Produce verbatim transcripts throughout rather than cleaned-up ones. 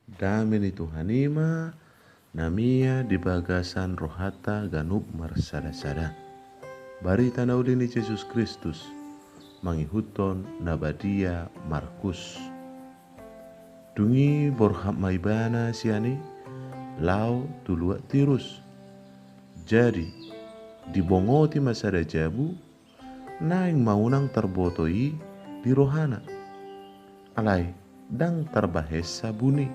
Dame ni Tuhan i ma na mia di bagasan rohanta ganup marsada-sada. Barita na uli ni Jesus Kristus mangihuthon na badia Markus. Dung i borhat ma ibana sian i laho tu luat Tirus. Jadi dibongoti ma sada jabu, naeng ma unang tarboto i di rohana. Alai ndang tarbahensa buni.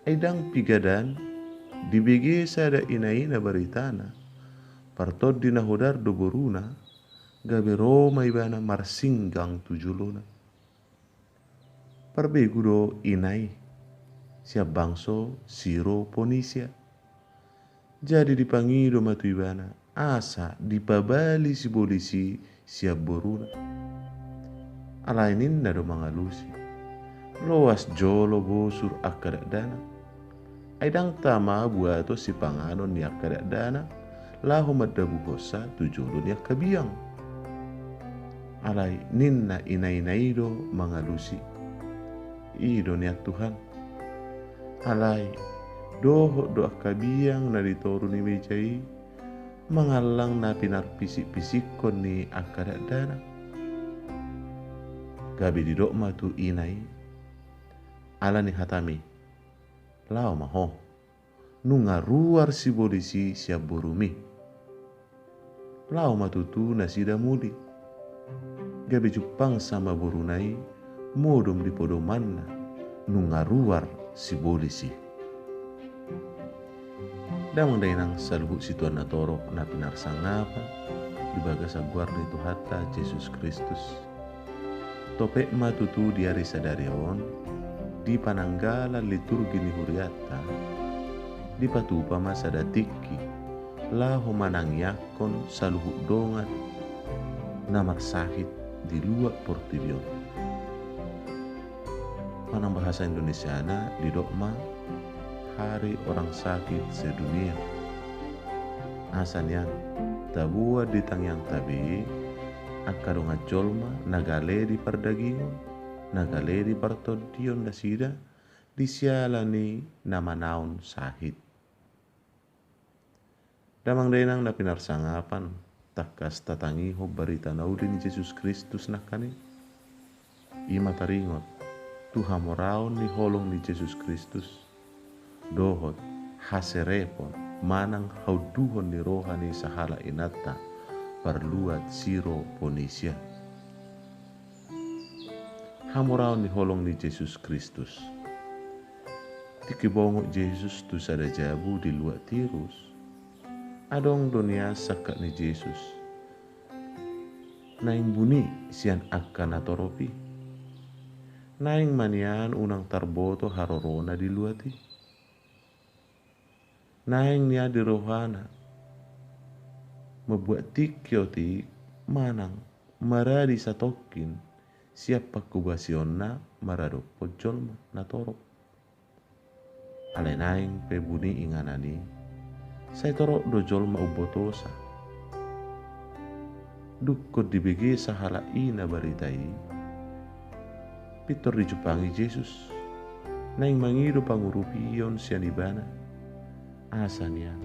Ai ndang pigadan dibege sada ina-ina baritana, partondi na hodar do boruna, gabe ro ma ibana marsinggang tu jolona. Parbegu do ina i, sian bangso Siro Ponisia. Jadi dipangido ma tu ibana asa dipabali sibolis i sian boruna. Alai ninna do mangalusi: Loas jolo bosur angka dakdanak. Ai ndang tama buaton sipanganon ni angka dakdanak laho mandabuhonsa tu jolo ni angka biang. Alai ninna ina-ina i do mangalusi: I do nian Tuhan. Alai dohot do angka biang na di toru ni meja i mangallang na pinarpisik-pisikkon ni angka dakdanak. Gabe didok ma tu ina i: Ala ni hatami, laho ma ho. Nunga ruar sibolis i sian borumi. Laho ma tutu nasida muli. Gabe jumpangsa ma boruna i modom di podomanna, nunga ruar sibolis i. Damang dainang saluhut situan na torop na pinarsangapan di bagasan goar ni Tuhanta Jesus Kristus. Topet ma tutu di ari sadari on, di pananggalan liturgi ni hurianta, dipatupa ma sada tingki laho manangiangkon saluhut dongan na marsahit di luat portibi on. Manang bahasa Indonesiana didok ma Hari Orang Sakit Sedunia. Asa nian taboan di tangiangta be angka dongan jolma na gale di pardagingon, na gale di partondion nasida di siala ni na manaon sahit. Damang dainang na pinarsangapan, tangkas tatangihon barita na uli ni Jesus Kristus nangkaning. I ma taringot tu hamoraon ni holong ni Jesus Kristus dohot haserepon manang haunduhon ni roha ni sahalak inanta parluat Siro Ponisia. Hamoraon ni holong ni Jesus Kristus. Tingki bongot Jesus tu sada jabu di luat Tirus, adong do nian sangkap ni Jesus naeng buni sian angka na torop i. Naeng ma nian unang tarboto harorona di luat i. Naeng nian di rohana mambuat tingki otik manang maradi satongkin sian panghobasionna maradophon jolma na torop. Alai naeng pe buni inganan i, sai torop do jolma umbotosa. Dungkon dibege sahalak i na barita i, pintor dijumpangi Jesus, naeng mangido pangurupion sian ibana. Asa nian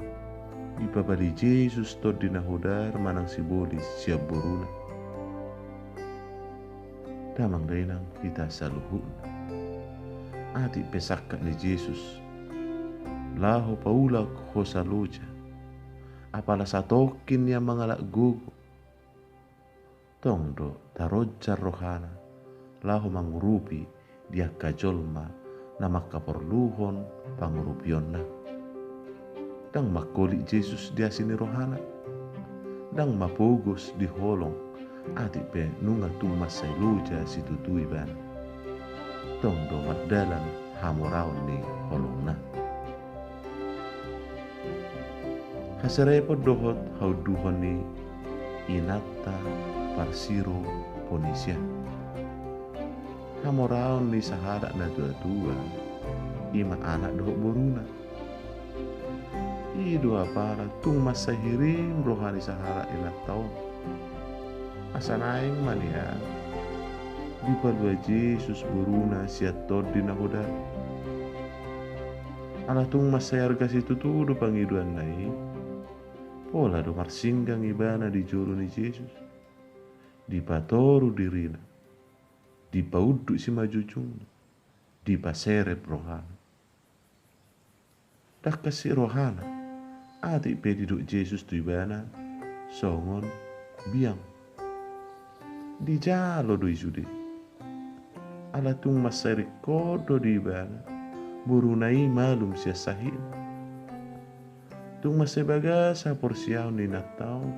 dipabali Jesus tondi na hodar manang sibolis sian boruna. Damang dainang hita saluhutna. Atik pe sangkap ni Jesus laho paulak hosa loja, apala satongkin nian mangalap gogo, tong do taronjar rohana laho mangurupi di angka jolma na mangkaporluhon pangurupionna. Ndang mangkolit Jesus di asi ni rohana. Ndang mapogos di holong, atik pe nunga tung mansai loja situtu ibana. Tong do mardalan hamoraon ni holongna. Haserepon dohot haunduhon ni inanta parsiroponisian. Hamoraon ni sahalak na tua-tua, i ma anak dohot boruna. I do apala tung mansai hirim roha ni sahalak inanta on. Asa naeng ma nian Dipalua Jesus boruna sian tondi na hodar. Ala tung mansai arga situtu do pangidoanna i, pola do marsinggang ibana di jolo ni Jesus. Dipatoru dirina, dipaunduk simanjujungna, dipaserep rohana. Ndang hansit rohana, atik pe didok Jesus tu ibana songon biang. Dijalo do i sude. Ala tung mansai ringkot do di ibana boruna i malum sian sahitna. Tung mansai bagas haporseaon ni inanta on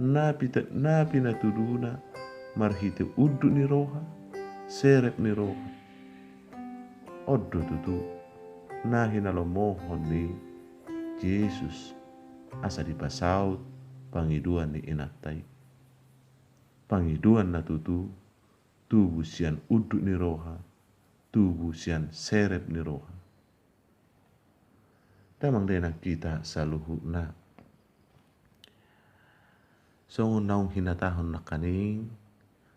na pite-, na pinatuduna marhite unduk ni roha, serep ni roha. On do tutu na hinalomohon ni Jesus asa dipasaut pangidoan ni inanta i. Pangidoan na tutu tubu sian unduk ni roha, tubu sian serep ni roha. Damang dainang hita saluhutna. Songon naung hinatahon nangkaning,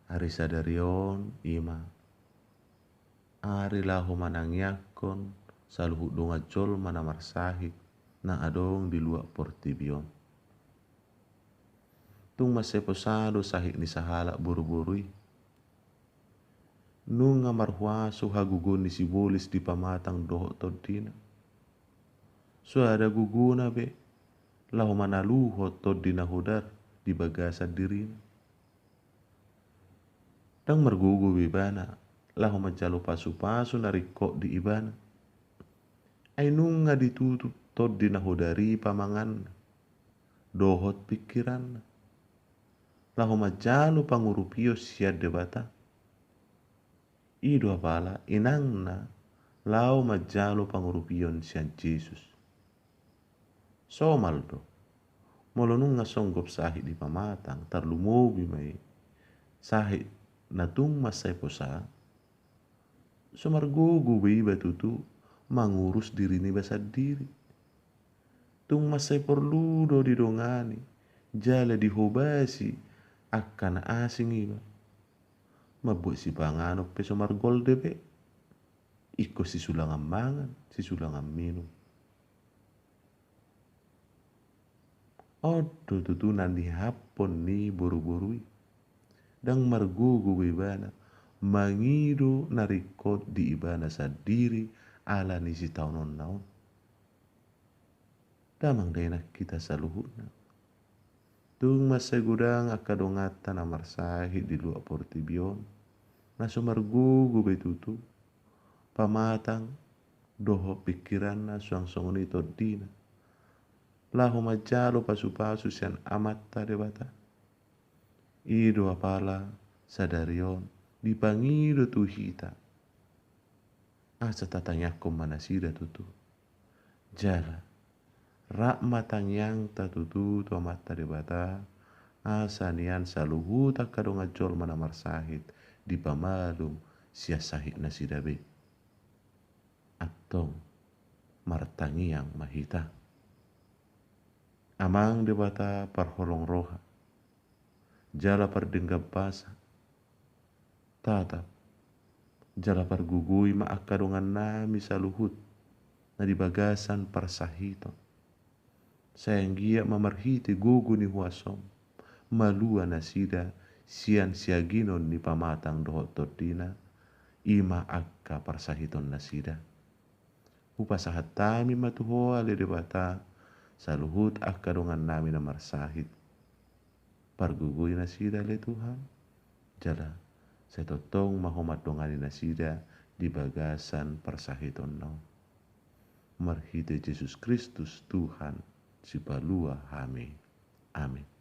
ari sadari on i ma ari laho manangiangkon saluhut dongan jolma na marsahit na adong di luat portibi on. Tung mansai posa do sahit ni sahalak boruboru i. Nunga marhuaso hagogoon ni sibolis di pamatang dohot tondina. Soada gogona be laho manaluhon tondi na hodar di bagasan dirina. Ndang margogo be ibana laho manjalo pasupasu na ringkot di ibana. Ai nunga ditutup tondi na hodar i pamanganna dohot pingkiranna laho manjalo pangurupion sian Debata. I do apala inangna laho manjalo pangurupion sian Jesus. Somal do, molo nunga songgop sahit di pamatang, tarlumobi ma i sahit na tung mansai posa, so margogo be iba tutu mangurus diri niba sandiri. Tung mansai porlu do didongani jala dihobasi angka na asing iba. Mambuat sipanganon pe so margolde be. Ingkon sisulangan mangan, sisulangan minum. On do tutu na nihaphon ni boruboru i. Ndang margogo be ibana mangido na ringkot di ibana sandiri ala ni sitaononna on. Damang dainang hita saluhutna. Tung mansai godang angka donganta na marsahit di luat portibi on na so margogo be tutu pamatang dohot pingkiranna suang songon i tondina laho manjalo pasupasu sian Amanta Debata. I do apala sadari on dipangido tu hita asa tatangiangkon ma nasida tutu. Jala rap ma tangiangta tutu tu Amanta Debata asa nian saluhut angka dongan jolma na marsahit dipamalum sian sahit nasida be. Antong martangiang ma hita. Amang Debata parholong roha jala pardenggan basa, tatap jala pargogoi ma angka dongannami saluhut na di bagasan parsahiton. Sai anggiat ma marhite gogo ni huasom malua nasida sian siaginon ni pamatang dohot tondina, i ma angka parsahiton nasida. Hupasahat hami ma tu Ho ale Debata saluhut angka dongannami na marsahit. Pargogoi nasida ale Tuhan, jala sai tongtong ma Ho mandongani nasida di bagasan parsahitonna on. Marhite Jesus Kristus Tuhan Sipalua hami. Amin.